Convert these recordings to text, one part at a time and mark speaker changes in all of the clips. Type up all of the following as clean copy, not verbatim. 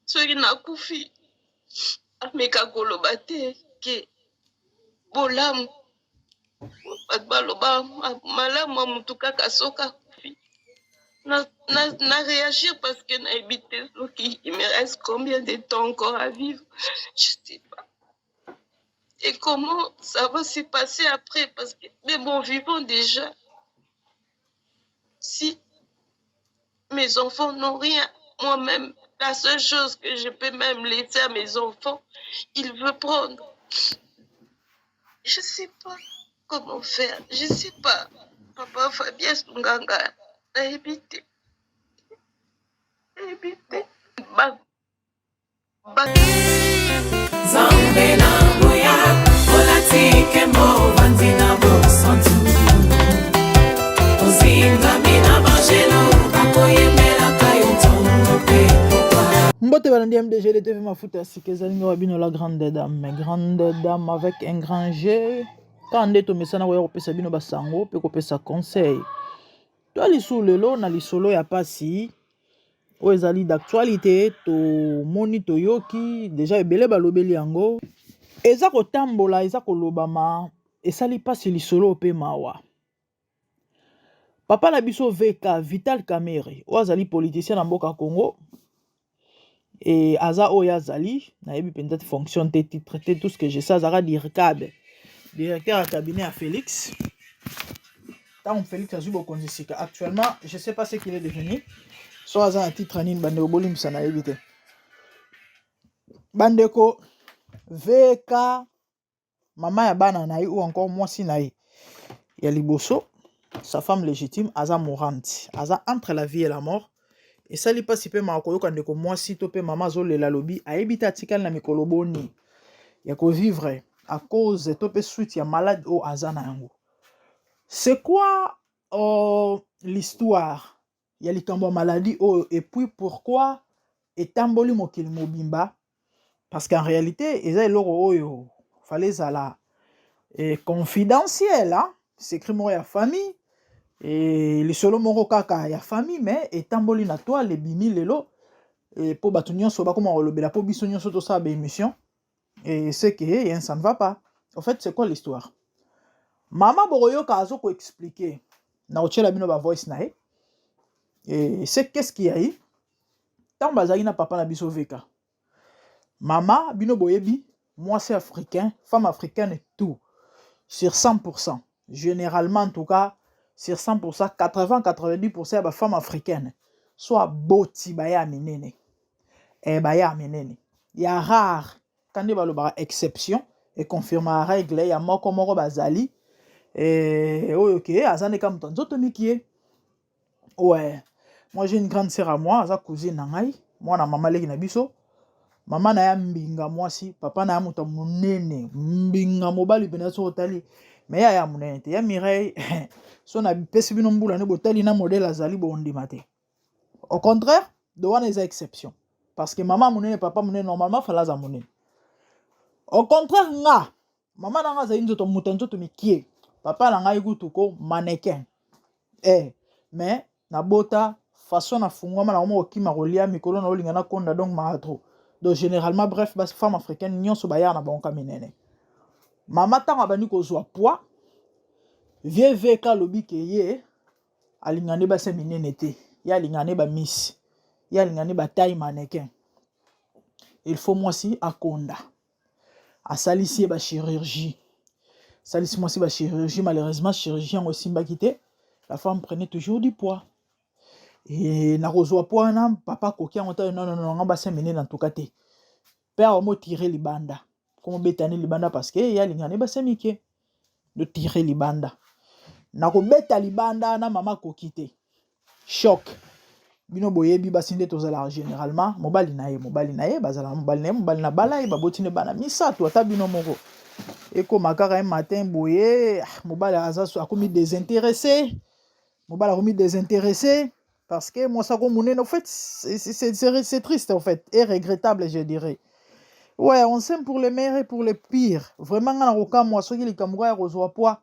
Speaker 1: Soki nakufi, ameka koloba te ke bolamu bato baloba malamu ya motu kaka soki akufi. Na, na, na réagir parce que nayebi te soki il me reste combien de temps encore à vivre, je sais pas. Et comment ça va se passer après, parce que mais bon vivant déjà, si mes enfants n'ont rien, moi-même, la seule chose que je peux même laisser à mes enfants, il veut prendre. Je sais pas comment faire, je sais pas. Papa Fabien sunga nga, nayebi te. Nayebi te. Ba, ba...
Speaker 2: Nzambe na nguya, olati nkembo, ovandi na bosantu, ozingami na banjelu bakoyembelaka yo ntongo mpe pokwa.
Speaker 3: Mbote balandi MDG de TV Mafuta ya sika, ezali nga wa bino la grande dame, grande dame avec un grand G. Kaka nde tomesana koya kopesa bino basango mpe kopesa conseil. To lisusu lelo na lisolo ya pasi oyo ezali d'actualité, tomoni toyoki deja ebele balobeli yango, eza kotambola, eza kolobama, esali pasi lisolo mpe mawa. Papa na biso VK Vital Kamerhe oyo azali politicien na mboka Congo e aza oyo azali, nayebi mpenza fonction te, titre te, tout ce que je sais, azalaka dircab, directeur ya cabinet ya Félix ntango Félix azwi bokonzi sika. Actuellement, je sais pas ce qu'il est devenu, so aza na titre nini. Bandeko, bolimbisa, nayebi te. Bandeko, VK, mama ya bana na ye ou encore mwasi na ye ya liboso, sa femme légitime, aza mourante, aza entre la vie et la mort. Esali mpasi mpe mawa koyoka ndeko mwasi to mpe mama azolela, alobi ayebi te atikali na mikolo boni ya kovivre à cause to mpe suite ya malade oyo aza na yango. C'est quoi l'histoire ya likambo ya maladie oyo et puis pourquoi etamboli mokili mobimba? Parce qu'en réalité eza eloko oyo fallait ezala confidentiel, hein? Secret moko ya famille e lisolo moko kaka ya famille, mais etamboli na toile, ebimi lelo mpo bato nyonso bakoma kolobela, mpo biso nyonso tosala baémission. Et c'est que rien, ça ne va pas. En fait, c'est quoi l'histoire? Mama bokoyoka azo koexpliquer na kotiela bino bavoice na ye. Et c'est qu'est-ce qu'il y a eu ntango bazalaki na papa na biso VK? Mama, bino boyebi mwasi africain, femme africaine, tout sur 100%, généralement en tout cas sur 100%, 80 90% ya bafemme africaine so aboti baya minene, baya minene. Ya rare ka nde balobaka exception econfirma règle, ya moko moko bazali oyo ke aza nde ka moto ya nzoto mikie. Ouais, moi j'ai une grande sœur à moi, aza cousine na ngai, mwana mama leki na biso. Mama na ya mbinga mwasi, papa na ya moto ya monene, mbinga mobali mpenza. So otali me ya ya monene te ya Mireille, so napesi bino mbula nde botali na modèle azali, bondima te. Au contraire de wana eza exception, parce que mama monene, papa monene, normalement fala aza monene. Au contraire, nga mama na nga azali nzoto, moto ya nzoto mikie, papa na ngai kutu ko mannequin, mais nabota façon nafungwama na koma kokima kolia mikolo na olinga nakonda, donc maa trop. Donc généralement, bref, bafemme africaine nyonso bayaka na bango ka minene. Mama ntango abandi kozwa poids, vie VK alobi ke ye alinga nde basi ya minene te, ye alinga nde bamisi, ye alinga nde bataille mannequin, il faut mwasi akonda. Asalisi ye bachirurgie, asalisi mwasi bachirurgie. Malheureusement, chirurgie yango esimbaki te, la femme prenait toujours du poids. E nakozwa poids wana, papa akoki yango te. Non, non, non, nga basi ya minene en tout cas te. Père omotire libanda, komobeta ne libanda, parce que ye alinga nde basi ya mike. Dotire libanda, nakobeta libanda na mama akoki te. Choc. Bino boyebi basi nde tozalaka généralement, mobali na ye, mobali na ye, bazalaka mobali na ye, mobali na bala ye, baboti nde bana misato. Ata bino moko, ekóma kaka un matin boye, ah, mobali aza akomi désintéressé, mobali akomi désintéressé parce que mwasi ako monene. En fait, c'est triste en fait et regrettable, je dirais. Ouais, on s'aime pour le meilleur et pour le pire. Vraiment, nga na kokamwa soki likambo kaka ya kozwa poids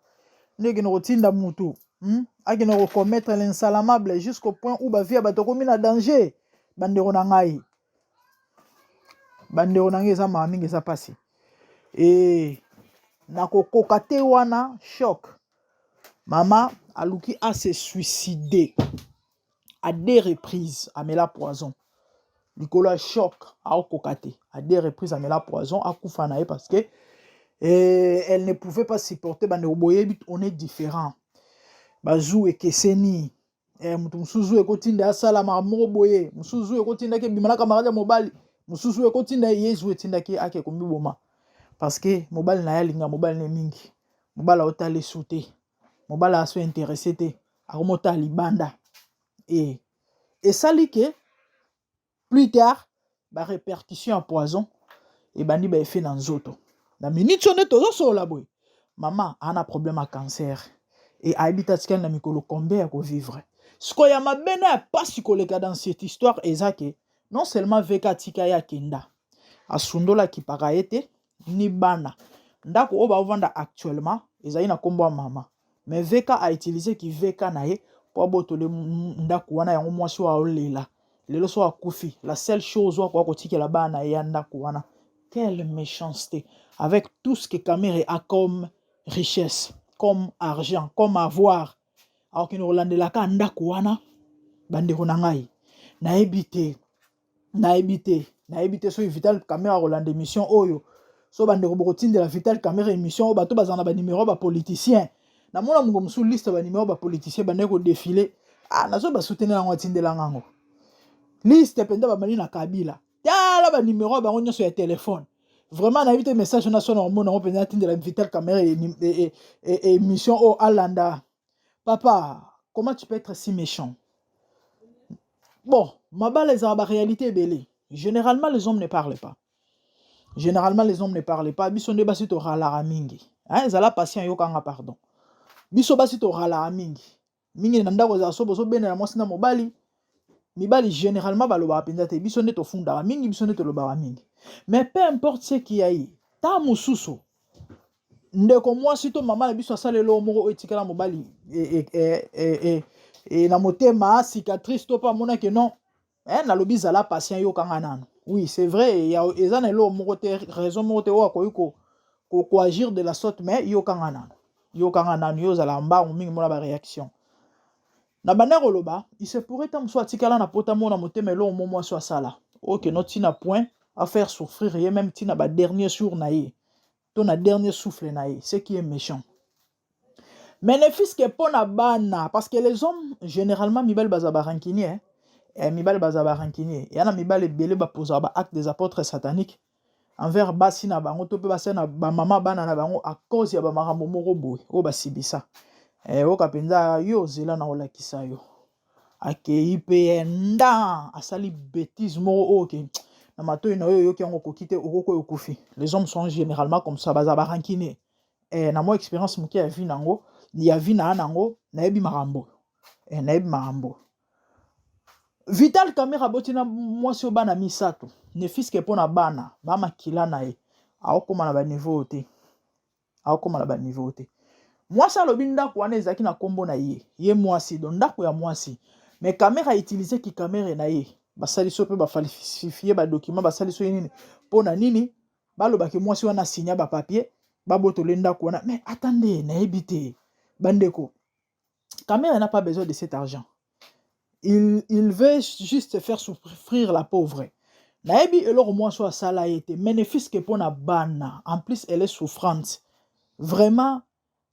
Speaker 3: ndenge na kotinda mutu, Akende kocommettre l'insalamable jusqu'au point où bavie ya bato akomi na danger. Bandeko na ngai. Bandeko na ngai, eza mawa mingi, eza mpasi. E nakokoka te wana choc. Mama aluki a se suicider à deux reprises, amela poison likolo ya choc, aokoka te. À deux reprises amela poison, akufa na ye parce que elle ne pouvait pas supporter. Bandeko, boyebi, on est différent, bazu ekeseni. Moto mosusu ekotinda asala makambo moko boye, mosusu ekotindaki ebima na camarade ya mobali, mosusu ekotinda ye zu etindaki ake komiboma parce que mobali na ye alinga mobali ne mingi. Mobali aotala esu te, mobali aso intéressé te, akomotala libanda. E esali ke plus tard barépercussion ya poison ebandi, baeffet na nzoto. Na minute oyo nde tozosolola boye, mama aa na problème ya cancer e ayebi te atikali na mikolo combien ya kovivre. Sikoyo ya mabe na ya pasi koleka dans cette histoire eza ke non seulement VK atika ye, akenda, asundola, akipaka ye te ni bana. Ndako oyo baovanda actuellement ezali na nkombo ya mama, mais VK autiliser ki VK na ye mpo abotole ndako wana. Yango mwasi oyo aolela lelo, so akufi, la seule chose oyo akoka kotikela bana na ye ya ndako wana. Quelle méchanceté! Avec tout ce que Kamerhe a comme richesse, comme argent, comme avoir, akokende kolandelaka ndako wana? Bandeko na ngai, nayebi te, nayebi te, nayebi te soki Vital Kamerhe akolanda émission oyo. So bandeko bokotindela Vital Kamerhe émission oyo, bato bazala na banimero ya bapoliticien. Namona mongo mosusu liste ya banimero ya bapoliticien bandeki kodéfiler. Ah, nazo basoutenir yango, atindelanga yango liste mpenza, bamani na Kabila, tala banimero ya bango nyonso ya telefone. Vraiment, nayebi te message wana so na komona yango mpenza, atindela Vital Kamerhe émission oyo alanda. Papa, comment tu peux être si méchant? Bon, mabala ezala baréalité ebele. Généralement, les hommes ne parlent pas. Généralement, les hommes ne parlent pas. Biso nde basi toralaka mingi. Ezala patient, yokanga pardon. Biso basi toralaka mingi mingi na ndako. Ezala so bozobendela mwasi na mobali, mibali généralement balobaka mpenza te. Biso nde tofundaka mingi, biso nde tolobaka mingi. Mais peu importe ce qui ayi, ta mosusu ndeko mwasi to mama na biso asala eloko moko oyo etikala mobali e na motema cicatrice to mpe amonaki non. Nalobi zala patient, yokanga nano. Oui, c'est vrai, eza na eloko moko te, raison moko te oyo akoki koagir de la sorte, mais yokanga nano, yokanga nano. Yo ozala mbangu mingi, mona baréaction na banda koloba. Il se pourrait ta mosusu atikala na pota mona motema eloko mo mwasi asala oyo keno ntina point à faire souffrir ye même ntina badernier jour na ye to na dernier souffle na ye, ce qui est méchant. Mais ne fût-ce que mpo na bana, parce que les hommes généralement, mibali baza barancunier. Mibali baza barancunier. Eya na mibali ebele bapozaka baacte des apôtres sataniques envers basi na bango to mpe basi na bamama bana na bango à cause ya bamakambo moko boye oyo basibisa. Oyoka mpenza yo ozela na kolakisa yo, akei mpe nda asali bétise moko oyo ke na matoi na yo oyoki yango, okoki te, okoki oyo okufi. Les hommes sont généralement comme ça, baza barancunier. Na mwa expérience moke ya vie nango, ya vie na ya nango, nayebi makambo, nayebi makambo. Vital Kamerhe aboti na mwasi oyo bana misato. Ne fût-ce que mpo na bana bamakila na ye, aokóma na baniveau te, aokóma na baniveau te. Mwasi alobi ndako wana ezalaki na nkombo na ye, ye mwasi, donc ndako ya mwasi. Mais Kamerhe autiliseki Kamerhe na ye, basali so mpe bafalsifier badocument, basali so ye nini, mpo na nini balobaki mwasi wana asinya bapapier, babotole ndako wana. Mais attendez, nayebi te bandeko, Kamerhe n'a pas besoin de cet argent. Il veut juste faire souffrir la pauvre. Nayebi eloko mwasi oyo asala ye te, mais ne fût-ce que mpo na bana. En plus, elle est souffrante vraiment.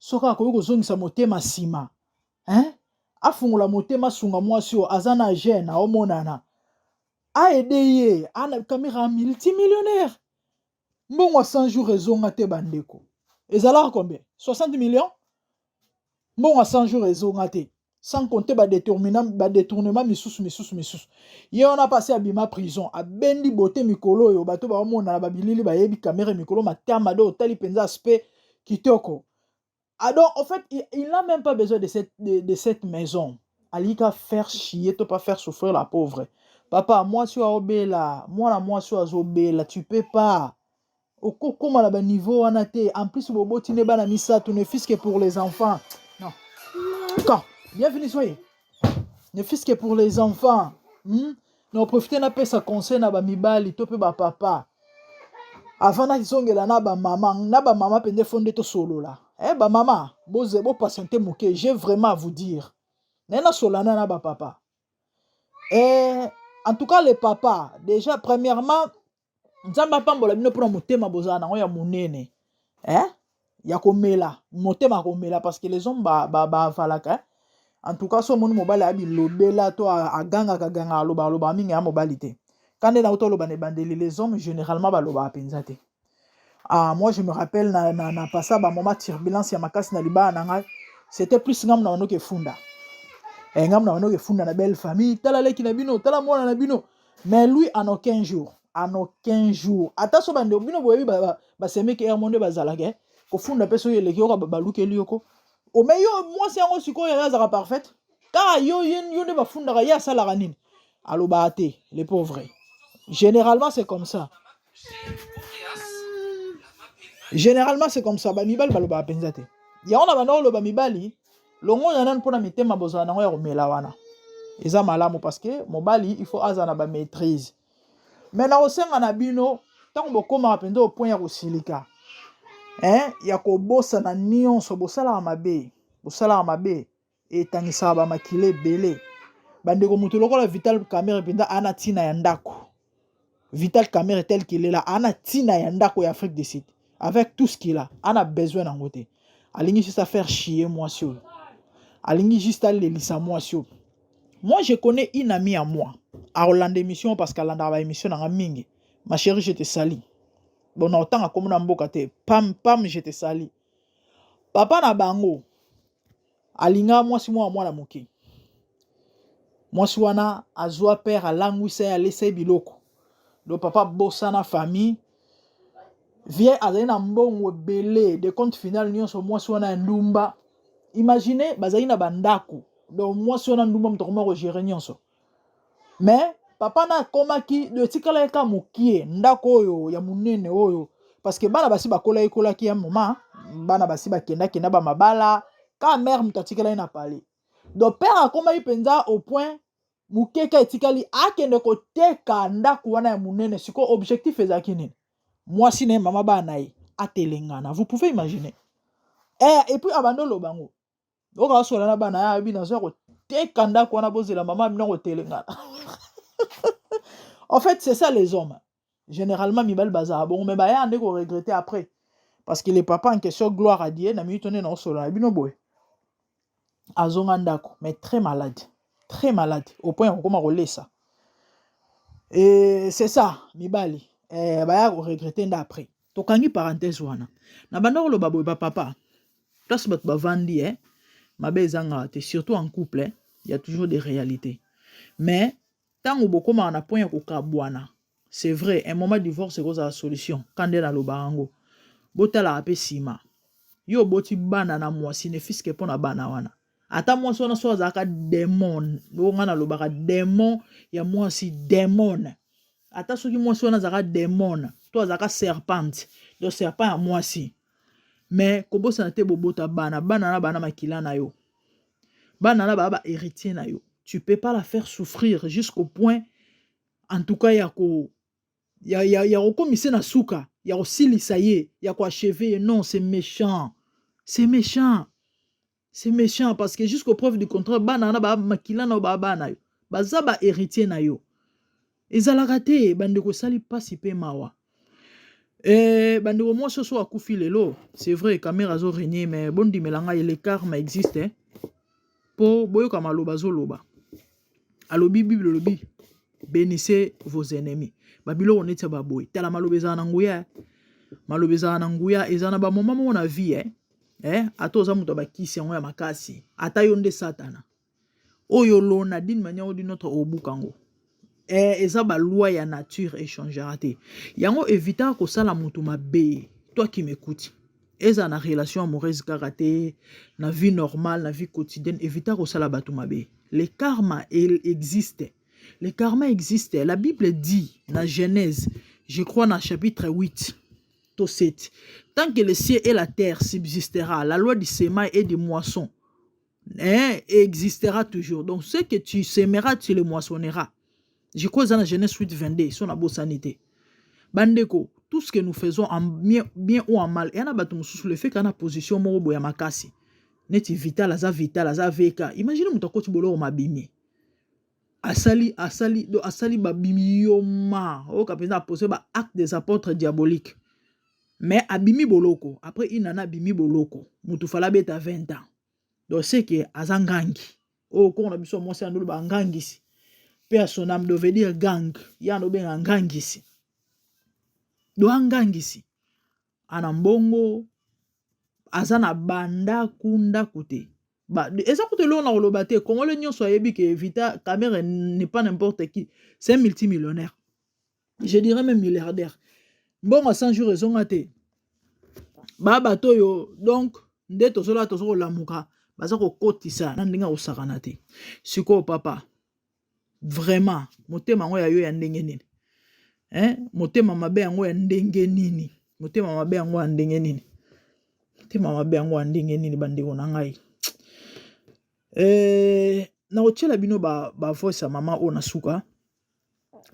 Speaker 3: Soki akoki kozongisa motema nsima, hein? Afungola motema, asunga mwasi oyo aza na gene, aomonana aide ye. Ana Kamerhe multimillionnaire, mbongo ya 100 jours ezonga te. Bandeko, ezalaka combien? 60 millions. Mbongo ya 100 jours ezonga te, sans compter badétournement misusu, misusu, misusu. Ye wana mpasi abima prison, abendi bote. Mikolo oyo bato baomona na babilili, bayebi Kamerhe mikolo matama do otali mpenza aspect kitoko. Ah, donc en fait, il n'a même pas besoin de cette maison. Alika faire chier to pas faire souffrir la pauvre. Papa, mwasi oyo aobela, mwana mwasi oyo azobela, tu peux pas okokóma na baniveau wana te. En plus boboti nde bana misato. Ne fût-ce que pour les enfants, non. Quand bienvenue, soyez, ne fût-ce que pour les enfants, Na profite napesa conseil na bamibali to mpe bapapa. Avant nazongela na bamama, na bamama mpenza efo nde tosolola. Eh, bamama, boze bopatiente moke, j'ai vraiment à vous dire. Naye nasolana na bapapa. Eh, en tout cas, les papas, déjà, premièrement, Nzambe apambola bino mpona motema bozala nango ya monene. Eh? Ya komela, motema ya komela, parce que les hommes bavalaka. Ba, ba en tout cas, so omoni mobali ya bilobela to agangaka ganga, aloba aloba mingi, ya mobali te. Quand nde nauta oloba na ebandeli, les hommes généralement balobaka mpenza te. Ah, moi je me rappelle na pasa ba moment turbulence ya makasi na libala na ngai, c'était plus ngambu na bandoki efunda. Eh, ngambu na bandoki efunda na belle famille, tala leki na bino, tala mwana na bino. Mais lui, en aucun jour, en aucun jour. Ata so bande bino boyebi basemeki air monde bazalaka, eh? Kofunda mpe soki eleki, yoka balukeli yoko. Ome yo mwasi yango sikoyo ye azalaka parfaite. Kaka yo yo nde bafundaka, ye asalaka nini? Alobaka te, les pauvres. Généralement c'est comme ça. Généralement c'est comme ça, bamibali balobaka mpenza te. Yango na banda koloba, mibali, longonya nanu mpona mitema bozala nango ya komela wana. Eza malamu parce que mobali il faut aza na bamaîtrise. Mais na kosenga na bino, ntango bokomaka mpenza au point ya kosilika, eh, ya kobosana nyonso, bosalaka mabe, bosalaka mabe, etangisaka bamakila ebele. Bandeko, moto lokola Vital Kamerhe mpenza ana ntina ya ndako. Vital Kamerhe tel qu'il est là, ana ntina ya ndako ya Afrique du Sud? Avec tout ce qu'il a, ana besoin nango te. Alingi juste afaire chier mwasi oyo, alingi juste alelisa mwasi oyo. Moi, je connais une amie à moi, akolanda émission parce qu'alandaka baémission nanga mingi. Ma chérie, je te salue. Bon, na otanga komona mboka te. Pam pam, je te salue. Papa na bango alinga mwasi mwa mwana moke. Mwasi wana azwa père, alangwisa ye, alesa ye biloko. Donc papa bosana famille. Vie azali na mbongo ebele. De compte final nyonso, mwasi wana ya ndumba, imagine, bazali na bandako. Donc mwasi wana ndumba, moto akoma kogérer nyonso. Mais papa na akomaki do etikala ye ka mokie ndako oyo ya monene oyo, parce que bana basi bakola, ekolaki ya moma, bana basi bakendakenda bamabala, ka mare moto atikala ye na palais. Donc père akomaki mpenza au point mokeka etikali akende koteka ndako wana ya monene. Sikoyo objectif ezalaki nini? Mwasi na ye, mama bana na ye, atelengana. Vous pouvez imaginer? Eh, et puis abandi oloba yango, oka asola na bana ye, ayebi nazwa koteka ndako wana, bozela mama bino kotelengana. En fait, c'est ça les hommes. Généralement mibali bazala bongo, mais baya nde koregretter après, parce que le papa en question, gloire à Dieu, na minute nde naosola na bino boye, azonga ndako, mais très malade, très malade, au point ya kokóma kolesa. Et c'est ça mibali, eh, baya koregretter nde après. Tokangi parenthèse wana. Na banda koloba boye, bapapa, place bato bavandi, eh, mabe ezangaka te, surtout en couple, eh, y a toujours des réalités. Mais ntango bokomaka na point ya kokabwana, c'est vrai, un moment divorce ekozala solution. Ka nde nalobaka yango, botalaka mpe nsima. Yo oboti bana na mwasi, ne fût-ce que mpo na bana wana. Ata mwasi wana so azalaka démon, oyo ngai nalobaka démon ya mwasi, démon, ata soki mwasi wana azalaka démon to azalaka serpente, donc serpent ya mwasi, mais kobosana te, bobota bana, bana na bana makila na yo, bana na baa bahéritier na yo. Tu peux pas la faire souffrir jusqu'au point, en tout cas, ya ko ya kokomisa na suka ya kosilisa ye, ya koachever ye. Non, c'est méchant, c'est méchant, c'est méchant, parce que jusqu'au preuve du contraire, bana wana baa makila na yo, baa bana yo, baza bahéritier na yo. Ezalaka te, bandeko, esali mpasi mpe mawa. Eh, bandeko, mwasi oso akufi lelo, c'est vrai, Kamerhe azorégner, mais bondimela ngai, le karma existe, eh? Mpo boyoka maloba azoloba, alobi Bible elobi: "Bénissez vos ennemis." Babiloko neti ya baboye, tala, maloba ezala na nguya, maloba ezala na nguya, ezala na bamoma moko na vie, eh? Eh? Ata oza moto ya bakisi yango ya makasi, ata yo nde satana oyo olona, d'une manière ou d'une autre obuka yango. Eh, eza baloi ya nature, echangera te. Yango evitaka kosala moto mabe. Toi qui m'écoute, eza na relation amoureuse kaka te, na vie normale, na vie quotidienne, evitaka kosala bato mabe. Le karma, il existe, le karma existe. La Bible dit na Genèse, je crois na chapitre 8 to 7: "Tant que le ciel et la terre subsistera, la loi du semaille et du moisson, hein, existera toujours." Donc ce que tu semeras, tu le moissonneras. Je crois eza na Genèse 8 22, so nabosani te. Bandeko, Tout ce que nous faisons en bien, bien ou en mal, eya na bato mosusu le fait na position moko boye ya makasi neti Vital, aza Vital, aza VK. Imagine moto akoti boloko, mabimi, asali asali do asali babimi yoma oyoka mpenza apose ba acte des apôtres diaboliques, mais abimi boloko après une année. Abimi boloko, motu fala abeta 20 ans. Donc c'est que aza ngangi oyo kongo na biso mwasi ya ndolo bangangisi mpe ya son âme, do veut dire gang ya ndo obenga ngangisi, do angangisi ana mbongo, aza na bandaku ndaku te. Eza kutu eloko na koloba te. Congolais nyonso ayebi ke Vital Kamerhe n'est pas n'importe qui, c'est un multimillionnaire, je dirais même milliardaire. Mbongo 100 jours ezonga te. Ba bato oyo donc nde tozola, toza kolamuka, baza kokotisa na ndenge ya kosakana te. Sikoyo papa, vraiment, motema yango ya yo ya ndenge nini, hein? Motema mabe yango ya ndenge nini? Motema mabe yango ya ndenge nini? Motema mabe yango ya ndenge nini? Bandeko na ngai, na kotiela bino bavoice ba ya mama oyo na suka.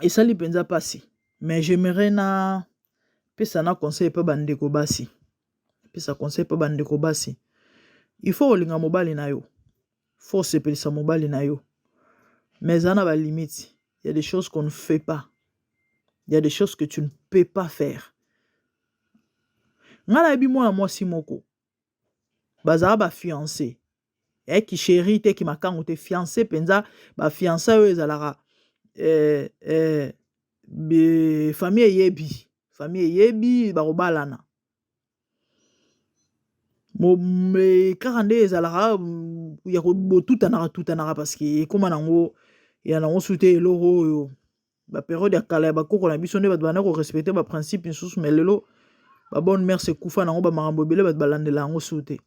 Speaker 3: Esali mpenza mpasi, mais j'aimerais na pesa na conseil mpe bandeko basi, pesa conseil mpe bandeko basi. Il faut olinga mobali na yo, faut osepelisa mobali na yo, mais eza na balimite. Il y a des choses qu'on ne fait pas, il y a des choses que tu ne peux pas faire. Ngai nayebi mwana mwasi moko, bazala bafiancé, eyaki chéri te, ki makangu te, fiancé mpenza. Bafiancé oyo ezalaka famille eyebi, famille eyebi bakobalana. Kaka nde ezalaka ya botutanaka tutanaka, parce que ekóma nango ya nango su te. Eloko oyo bapériode ya kala ya bakoko na biso nde bato banda korespecter baprincipe misusu, mais lelo babonne mœurs ekufa nango, bamakambo ebele bato balandela yango su te.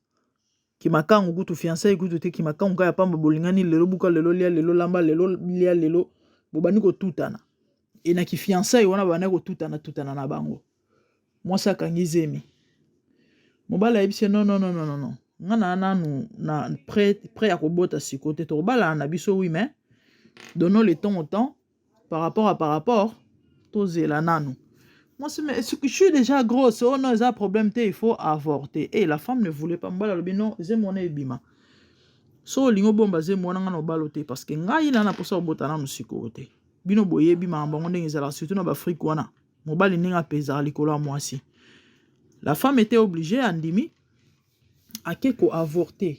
Speaker 3: Kimakangu kutu, fiançailles kutu te, kimakangu kaka ya pamba. Bolingani lelo, buka lelo, lia lelo, lamba lelo, lia lelo, bobandi kotutana. E na kifiançailles wana babandi kotutana tutana na bango. Mwasi akangi zemi, mobali ayebisi: "Non, non, non, non, non, nga na nanu na prêt ya kobota sikoyo te. Tokobalana na biso, oui, mais donnons le temps au temps par rapport tozela nanu." Mwasi: "Mais je suis déjà grosse." "Oh non, eza problème te, il faut avorter." Et la femme ne voulait pas. Mobali alobi: "Non, zemi wana ebima. So olingi obomba zemi wana, nga na obalo te, parce que ngai na mposa kobota nanu sikoyo te." Bino boyebi makambo yango ndenge ezalaka, surtout na baafrike wana, mobali ndenge apezaka likolo ya mwasi. La femme était obligée, andimi, ake koavorter.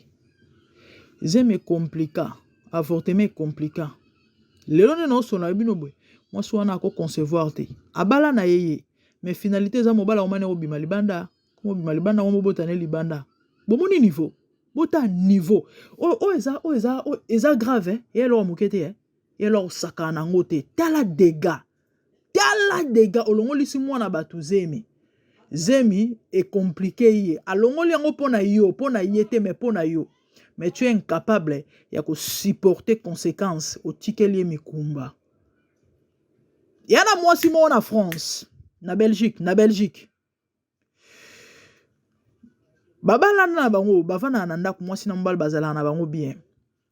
Speaker 3: Zemi ecompliquer, avortement ecompliquer. Lelo nde naosolola bino boye, mwasi wana akoconcevoir te. Abala na ye ye, mais finalité eza mobali akomani kobima libanda, komobima libanda, komobota ne libanda. Bomoni niveau, bota niveau oyo eza, oyo eza, eza grave, eh? Ye eloko moke te, eh? Ye eloko kosakana nango te. Tala dégâts, tala dégâts. Olongolisi mwana bato zemi, zemi ecompliquer ye, alongoli yango mpo na yo, mpo na ye te, mais mpo na yo. Mais tu es incapable ya kosupporter conséquence, otikeli ye mikumba. Ya na mwasi moko na France, na Belgique, na Belgique, babalana na bango, bavandaka na ndako, mwasi na mobali bazalaka na bango bien.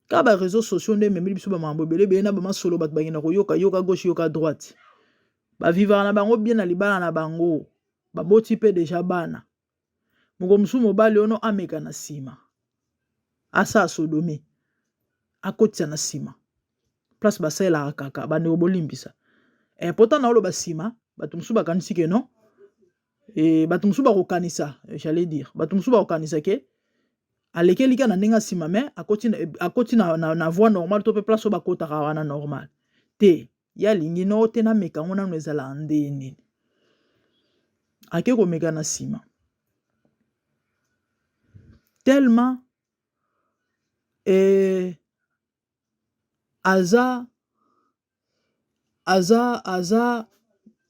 Speaker 3: Kaka baréseaux sociaux nde ememeli biso bamakambo ebele ebele na bamasolo, bato bakenda koyoka yoka gauche, yoka droite. Bavivaka na bango bien na libala na bango, baboti mpe déjà bana. Moko mosusu, mobali ono ameka na nsima, asala sodomie, akotisa na nsima place basalelaka kaka. Bandeko, bolimbisa, pourtant na oloba nsima, bato mosusu bakanisi ke non, bato mosusu bakokanisa, j'allais dire, bato mosusu bakokanisa ke alekeli kaka na ndenge ya nsima, mais akoti na voie normale to mpe place oyo bakotaka wana normal te. Ye alingi no te, nameka yango nano ezala nde nini. Ake komeka na nsima tellement aza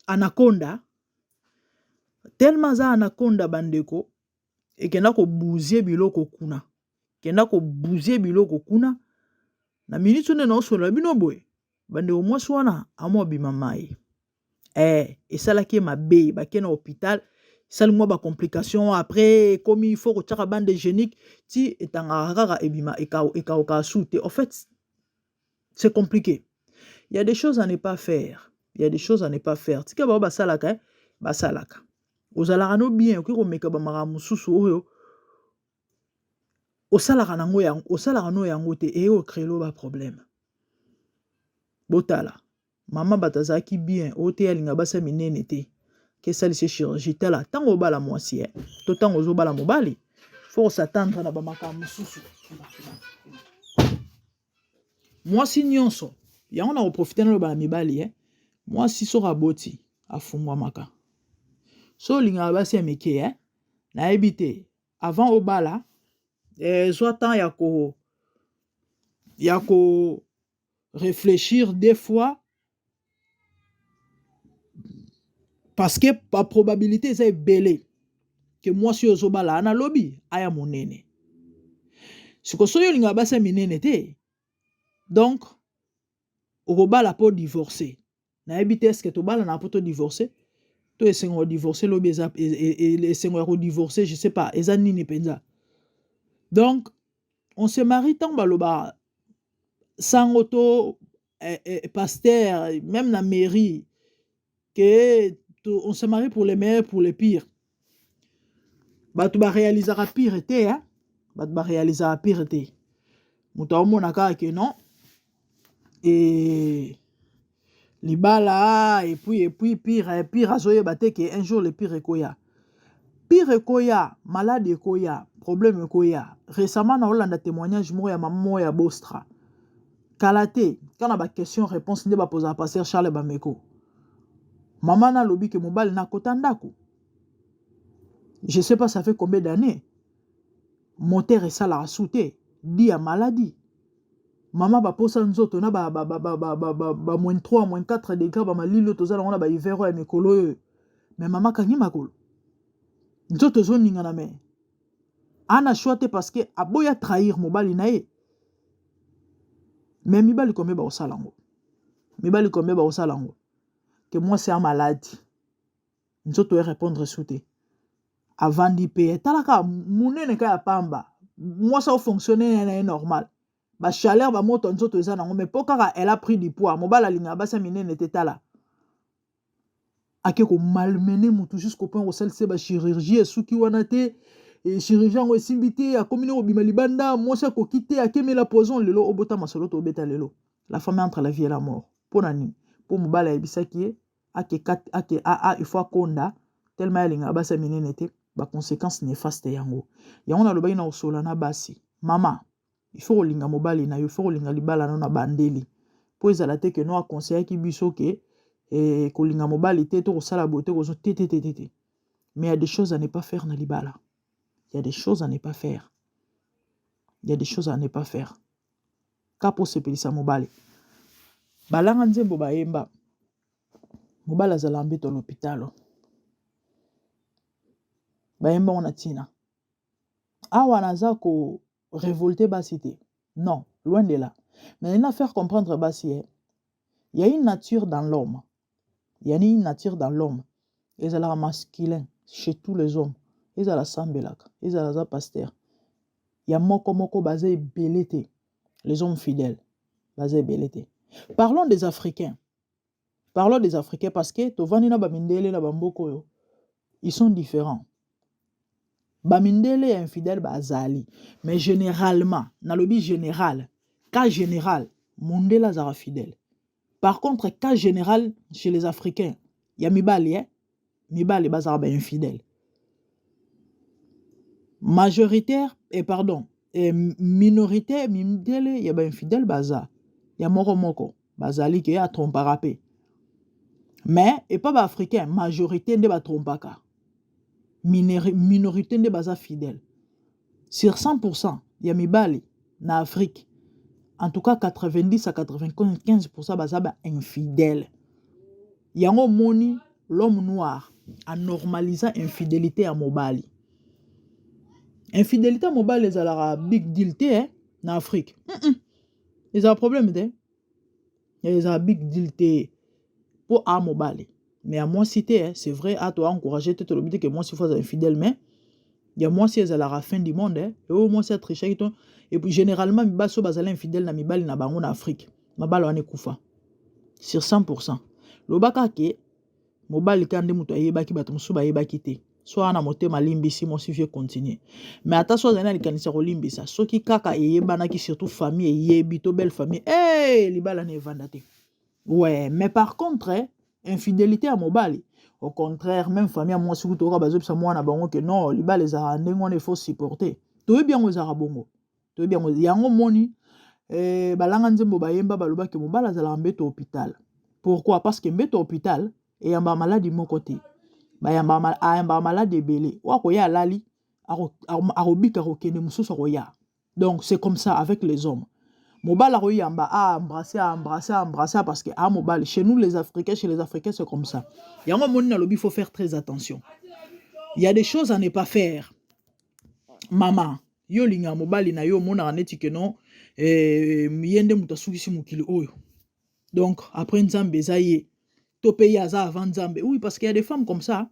Speaker 3: anaconda, tellement aza anaconda. Bandeko, ekenda kobuzie biloko kuna, kenda kobuzie biloko kuna. Na miniti nde naosolola bino boye, bandeko, mwasi wana amwa bima mai, esalaki ye mabe. Bake na hôpital, esali mwa bacomplication. Après ekomi faut kotiaka bande hygiénique ti etangaka kaka, ebima, ekauka su te. En fait, c'est compliqué. Il y a des choses à ne pas faire, il y a des choses à ne pas faire. Tika bango basalaka. basalaka. Ozalaka no bien, okoki komeka ba makambo mosusu oyo osalaka nango yango, osalaka no yango te, eye ko creer yo ba problème. Botala mama bato azalaki bien, oyo te alinga basi ya minene te, ke esalisi ye chirurgie. Tala ntango obala mwasi eh, to ntango ozobala mobali, faut kosatendre na ba makambo mosusu. Mwasi nyonso yango na koprofite naloba na mibali eh, mwasi soki aboti afungwamaka. So olingaka basi ya mike eh, nayebi te avant obala eh, zwa temps ya ko réfléchir deux fois parce que ba probabilité eza ebele ke mwasi oyo ozobala ana lobi aya monene. Siko soki olingaka basi ya minene te, donc okobala mpo divorce. Nayebi te est-ce tobalana mpo to divorce to esengo ya divorce lobi eza esengo ya kodivorce, je sais pas eza nini mpenza. Donc on se marie ntango baloba sango to pasteur même na mairie que on se marie pour les meilleurs, pour les pires. Bato baréalisaka pire te, hein? Bato baréalisaka pire te. Moto aomona kaka ke non e libala et puis pire pire, azoyeba te ke un jour le pire ekoya, pire ekoya, malade ekoya, problème ekoya. Récemment naolanda témoignage moko ya mama moko ya Bostra kala te, kaka na baquestion réponse nde bapozaka pasteur Charles Bameko. Mama na alobi ke mobali na akota ndako, je sais pas ça fait combien d'années, moteur esalaka su te di ya maladie. Mama baposa nzoto na ba, ba, ba, ba, ba, ba, ba, ba moins 3 moins 4 degré, bamalili oyo toza nango na bahiver oyo ya mikolo oyo. Mais mama akangi makolo, nzoto ezoningana, mais ana choix te parce que aboya trahir mobali na ye. Mais mibali combien bakosala yango? Mibali combien bakosala yango ke mwasi ya maladi, nzoto erépondre su te, avandi mpe talaka monene ka ya pamba, mwasi aofonctionne na ye normal, bachaleur, bamoto ya nzoto eza nango, mais mpo kaka elle a pris du poids, mobali alingaka basi ya minene te, tala ake komalmener motu jusqu'au point kosalisa bachirurgie. Esuki wana te, chirurgie yango esimbi te, akomi ne kobima libanda, mwasi akoki te, akemela poison. Lelo obota masolo tobeta lelo, la femme entre la vie et la mort. Mpo na nini? Mpo mobali ayebisaki ye ake, ake a, il faut akonda tellement alingaka basi ya minene te. Baconséquence néfaste yango, yango nalobaki na kosola na basi. Mama, il faut kolinga mobali na yo, il faut kolinga libala no na bandeli, mpo ezala te ke no aconseillaki biso ke kolinga mobali te to kosala boye te, kozo te te te te te. Mais il y a des choses à ne pas faire na libala, il y a des choses à ne pas faire, il y a des choses à ne pas faire ka mpo osepelisa mobali. Balanga nzembo bayemba, mobali azalaka mbeto na lopitalo, bayemba ngo na ntina. Awa naza ko révolter basi te, non, loin de là, mais na faire comprendre basi eh, il y a une nature dans l'homme, il y a une nature dans l'homme ezalaka masculin chez tous les hommes, ezala asambelaka, ezala aza pasteur ya moko moko, baza ebele te. Les hommes fidèles baza ebele te. Parlons des Africains, parlons des Africains, parce que tovandi na bamindele na bamboka oyo, ils sont différents. Bamindele ya infidèle bazali, mais généralement, nalobi général, cas général, mondele azalaka fidèle. Par contre, cas général chez les Africains ya mibali eh? Mibali bazalaka bainfidèle majoritaire et pardon et minorité. Mindele ya bainfidèle baza ya moko moko, bazali ke atrompaka mpe, mais epa baafricain majorité nde batrompaka, minorité nde baza fidèle. Sur 100% ya mibali na Afrique, en tout cas 90 à 95% baza bainfidèle. Yango omoni l'homme noir anormalisa infidélité ya mobali. Infidélité ya mobali ezalaka big deal te eh, na Afrique. Ezala problème te, ezala big deal te mpo a mobali, mais ya mwasi te eh. C'est vrai, a to encourage te, tolobi te ke mwasi faut azala infidèle, mais ya mwasi ezalaka fin du monde eh. Oyo mwasi atrichaki to. Et puis généralement basi oyo bazala infidèle na mibali na bango na Afrique, mabala wana ekufa sur 100%. Lobaka ke Mobali kaka nde moto ayebaki, bato mosusu bayebaki te. So wana motema alimbisi mwasi, vie continue. Mais ata so azali na likanisi ya kolimbisa, soki kaka eyebanaki, surtout famille eyebi to belle famille, hey, libala na evanda te. Ouais, mais par contre, eh, infidélité ya mobali, au contraire, même famille ya mwasi kutu oyoka bazobisa mwana bango ke non, libala ezalaka ndenge wana, il faut supporter. Toyebi yango ezalaka bongo, toyebi yango. Yango moni eh, balanga nzembo bayemba, balobaki mobali azalaka mbeto hôpital. Pourquoi? Parce que mbeto hôpital eyambaka maladi moko te, bayambaka, ayambaka maladi ebele. Oyo akoya alali, akobika, akokende, mosusu akoya. Donc c'est comme ça avec les hommes. Mobali akoyamba, aembrasse, aembrasse, aembrasse, parce que a mobali. Chez nous les Africains, chez les Africains, c'est comme ça. Yango moni nalobi, il faut faire très attention, il y a des choses à ne pas faire. Mama, yo olingaka mobali na yo, omonaka neti ke non, eh, ye nde moto asukisi mokili oyo, donc après Nzambe eza ye, to mpe ye aza avant Nzambe. Oui, parce qu'il y a des femmes comme ça,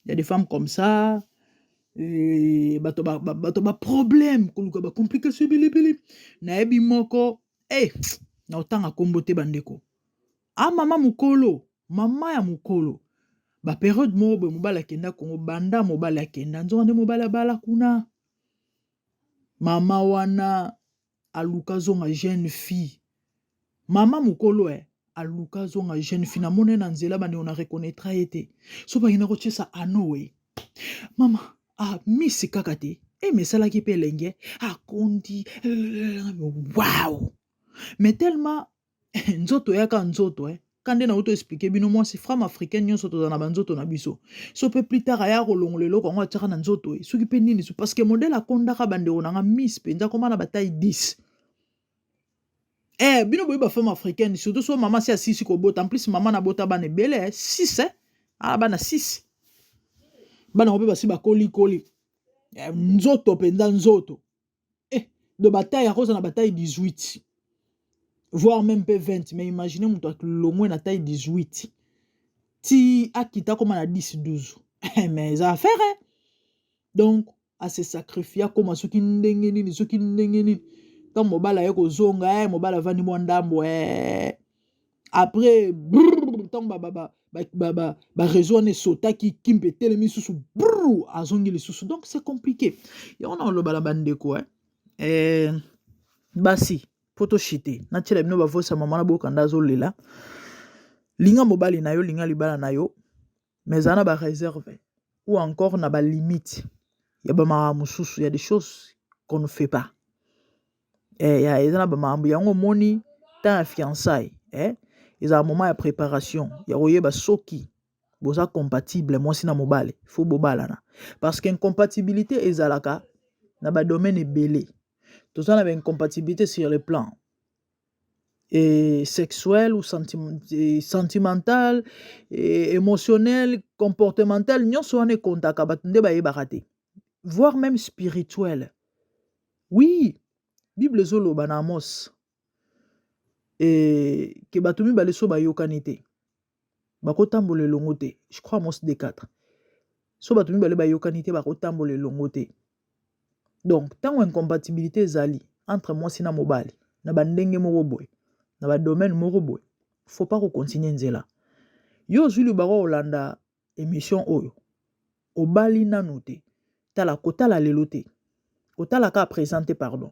Speaker 3: il y a des femmes comme ça. Bato bato baproblème, koluka bacomplication ebelebele. Nayebi moko e na otanga nkombo te, bandeko. A mama mokolo, mama ya mokolo, bapériode moko boye, mobali akenda Kongo. Banda mobali akenda, nzoka nde mobali abala kuna. Mama wana aluka azonga jeune fille. Mama mokolo e aluka azonga jeune fille. Namoni ye na nzela, bandeko, na reconnaîtra ye te. So bakenda kotiesa ano e mama amisi kaka te eme esalaki mpe elenge akondi. Wow, mais tellement nzoto eyaka nzoto eh. Ka nde nauti expliquer bino, mwasi, femme africaine nyonso tozala na banzoto na biso. So mpe plus tard aya kolongola eloko yango atiaka na nzoto e soki mpe nini, parce que modèle akondaka, bandeko na nga, miss mpenza akoma na bataille 10. Eh, bino boyebi bafemme africaine, surtout so mama si asisi kobota. En plus mama nabota bana ebele, 6 eh? Ah, bana 6, bana ngo mpe basi bakolikoli. Eh, nzoto mpenza nzoto eh, do bataille akoza na bataille 18, voire même mpe 20. Mais imagine moto alongwe na taille 18 ti akita akóma na 10, 12, mais eza affaire eh? Donc ase sacrifie, akóma soki ndenge nini, soki ndenge nini. Ntango mobali aye kozonga, eh, mobali avandi mwa ndambo eh. Après ntango baréseau wana esotaki, kimpe etelemi lisusu, brr, azongi lisusu. Donc c'est compliqué. Yango na oloba na bandeko eh. Eh, basi, mpo toshite, natiela bino bavoice ya mama na bokanda azolela. Linga mobali na yo, linga libala na yo, mais ezala na baréserve ou encore na balimite ya bamakambo mosusu. Ya des choses qu'on ne fait pas. Eh, eza na bamakambo yango omoni temps ya fiançaille eh? Ezala moment ya préparation ya koyeba soki boza compatible, mwasi na mobali, faut bobalana, parce que incompatibilité ezalaka na badomaine ebele. Toza na baincompatibilité sur le plan et sexuel ou sentimental et émotionnel, comportemental. Nyonso wana ekontaka, bato nde bayebaka te, voire même spirituel. Oui, Bible ezoloba na Amos e, ke bato mibale so bayokani te, bakotambola elongo te. Je crois Amos D4. So bato mibale bayokani te, bakotambola elongo te. Donc ntango incompatibilité ezali entre mwasi na mobali na bandenge moko boye, na badomaine moko boye, faut pas kocontinue nzela. Yo ozwi libako kolanda émission oyo, obali nanu te, tala, kotala lelo te, kotala kaka présent te, pardon,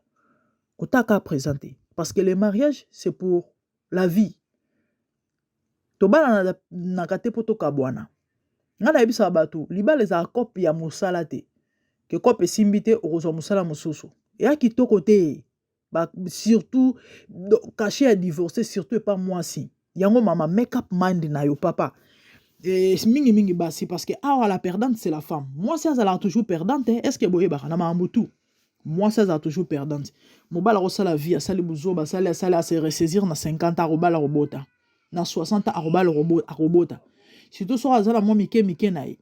Speaker 3: kotala kaka présent te, parce que le mariage, c'est pour la vie. Tobalanaka te mpo tokabwana. Ngai nayebisaka bato, libala ezalaka cope ya mosala te, ke cope esimbi te, okozwa mosala mosusu. Eya kitoko te, surtout cachet ya divorce, surtout epa mwasi. Yango mama, make up mind na yo, papa e, mingimingi basi, parce que awa la perdante, c'est la femme. Mwasi azalaka toujours perdante. Est ce que boyebaka na makambo tu, mwasi azalaka toujours perdante? Mobali akosala vie, asali buzoba, asali, asali, ase ressaisir na 50, akobala, akobota na 60, akobala, akobota, surtout soki aza na mwa mike mike na ye,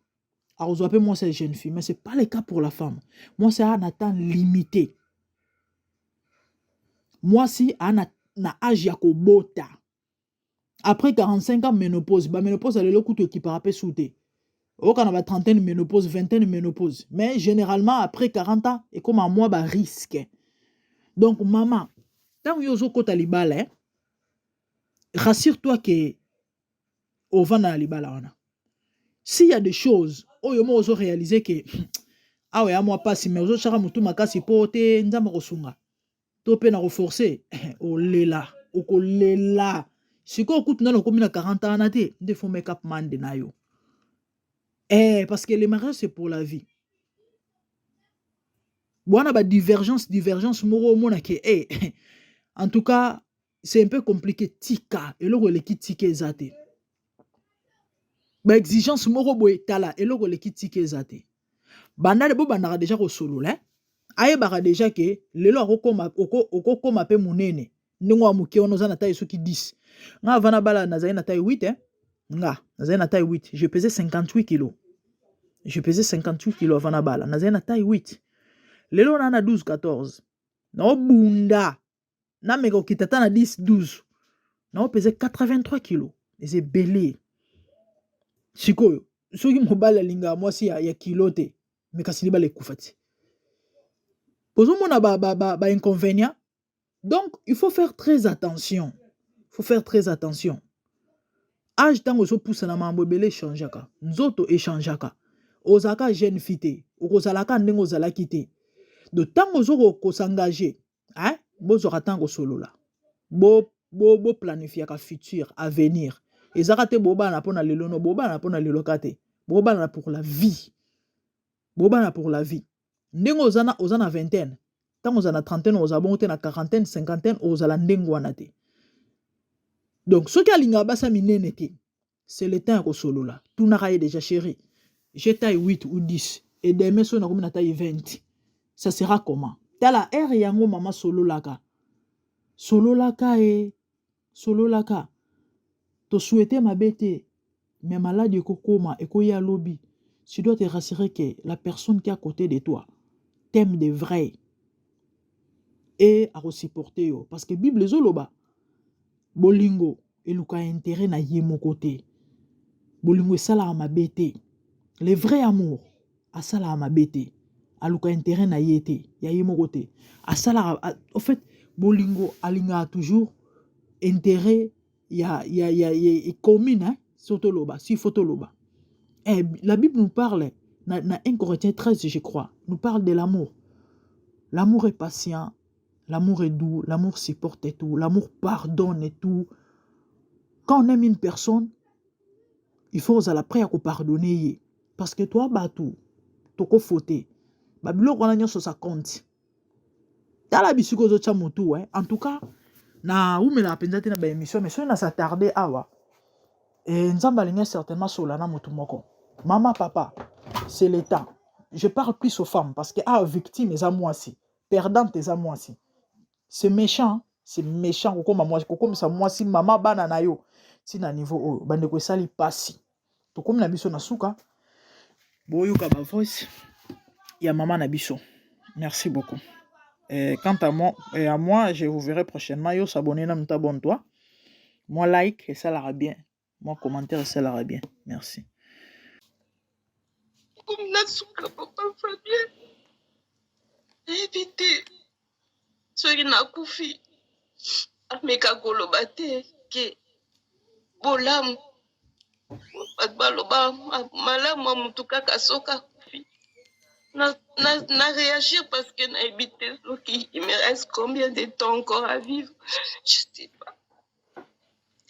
Speaker 3: akozwa mpe mwasi ya jeune fille. Mais c'est pas le cas pour la femme. Mwasi aa na temps limité, mwasi aa na age ya kobota après 45 ans, ménopause. Baménopause ya lelo kutu ekipaka mpe su te. Oyoka na batrentaine ménopause, vingtaine ménopause, mais généralement après 40 ans ekóma mwa barisque. Donc mama, ntango yo ozokɔta libala, eh, rassure toi ke ovanda na libala wana. S'il y a des choses oyo moko ozo réaliser ke awa ya mwa pasi, mais ozotyaka motu makasi mpo te Nzambe akosunga to mpe na koforce, olela, okolela. Sikoyo kutu nano okomi na 40 ans wana te, nde faut make up mind na yo, parce que le mariage, c'est pour la vie. Bwana, ba divergence moko omona ke en tout cas, c'est un peu compliqué, tika. Eloko eleki tika eza te. Ba exigence moko boye, tala, eloko eleki tika eza te. Banda bobandaka déjà kosolola, eh? Ayebaka déjà ke lelo akokoma, okokoma mpe monene ndenge wa moke wana. Oza na taille soki 10. Nga avant nabala, nazali na taille 8, eh? Nga nazali na taille 8, je pesais 58 kilos. Je pesais 58 kilos avant nabala, nazali na taille 8. Lelo na 12 14, naobunda nameka kokita ata na 10 12, naopese 83 kilos. Eza ebele. Sikoyo soki mobali alingaka mwasi ya kilo te, me kasi libala ekufa ti. Ozomona ba inconvénient. Donc il faut faire très attention, il faut faire très attention. Âge, ntango ozopusana, makambo ebele echangeaka, nzoto echangeaka. Ozalaka jeune fille te, okozalaka ndenge ozalaki te. Donc ntango ozo kos'engager, hein, bozwaka ntango kosolola, boplanifiaka bo futur, avenir. Ezaka te bobana mpona lelo, no, bobana mpona lelo ka te, bobana pour la vie, bobana pour la vie. Ndenge oza na vingtaine, ntango oza na trentaine, ozala bongo te. Na quarantaine, cinquantaine, ozala ndenge wana te. Donc soki alingaka basi ya minene te, c'est le temps ya kosolola. Tunaka ye déjà: chéri, j'ai taille 8 ou 10 et demain soki nakomi na taille 20, ça sera comment? Tala ere yango, mama, sololaka, sololaka e sololaka. Tosouhaite mabe te, mais maladie ekokoma, ekoya lobi. Tu dois te rassurer que la personne qui est à côté de toi t'aime de vrai et akosupporte yo, parce que Bible ezoloba bolingo eluka intérêt na ye moko te, bolingo esalaka mabe te. Le vrai amour asalaka mabe te, aluka intérêt na ye te, ya ye moko te. Asalaka, en fait, bolingo alingaka toujours intérêt ya commune, hein? So toloba, s'il faut toloba, la Bible nous parle na 1 Corinthiens 13, je crois, nous parle de l'amour. L'amour est patient, l'amour est doux, l'amour supporte tout, l'amour pardonne tout. Quand on aime une personne, il faut ozala prêt ya kopardonner ye, parce que toi, bato tokofaute, babiloko wana nyonso, ça compte. Tala bisika ozotya motu, eh? En tout cas, naumelaka mpenza te na baémission, mais soki nas'attarder awa, Nzambe alingi certainement sola na motu moko. Mama, papa, c'est le temps. Je parle plus aux femmes parce que ah, victime eza mwasi, perdante eza mwasi. C'est méchant, c'est méchant kokoma mwasi, kokomisa mwasi mama bana na yo ntina niveau oyo. Bandeko, esali pasi. Tokomi na biso na suka. Boyoka bavoice ya mama na biso. Merci beaucoup. Et quant à moi, et à moi, je vous verrai prochainement. Yo s'abonner na abonne-toi. Moi like et ça la bien. Moi commentaire et ça la bien. Merci.
Speaker 1: Komi na suka, papa Fabien. Nayebi te soki nakufi, ameka koloba te ke bolamu. Bato baloba malamu ya motu kaka soki akufi. Na réagir parce que nayebi te soki il me reste combien de temps encore à vivre, je sais pas,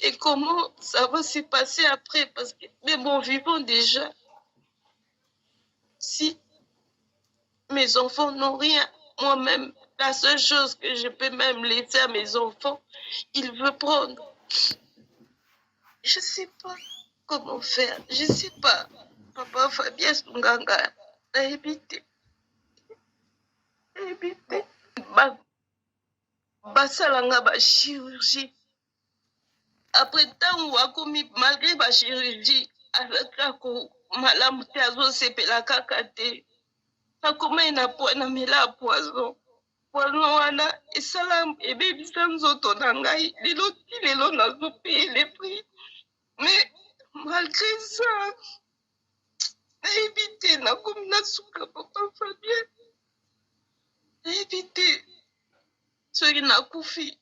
Speaker 1: et comment ça va se passer après, parce que, mais bon vivant déjà, si mes enfants n'ont rien, moi-même, la seule chose que je peux même laisser à mes enfants, il veut prendre. Je sais pas comment faire, je sais pas. Papa Fabien, sunga nga, nayebi te. Nayebi te. Basala nga ba chirurgie. Après, ntango akomi, malgré ba chirurgie, azalaka malamu te, azosepela kaka te. Akomai na namela poison. Poison wana esala ebebisa nzoto na ngai. Lelo ti lelo nazopaye le prix, mais malgré ça, nayebi te. Nakomi na suka, papa Fabien. Nayebi te soki nakufi,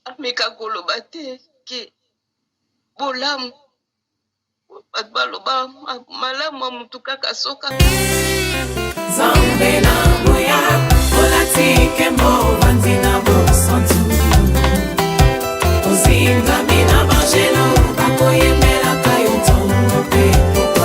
Speaker 1: ameka koloba te ke bolamu. Bato baloba malamu ya mutu kaka soka.
Speaker 2: Nzambe na.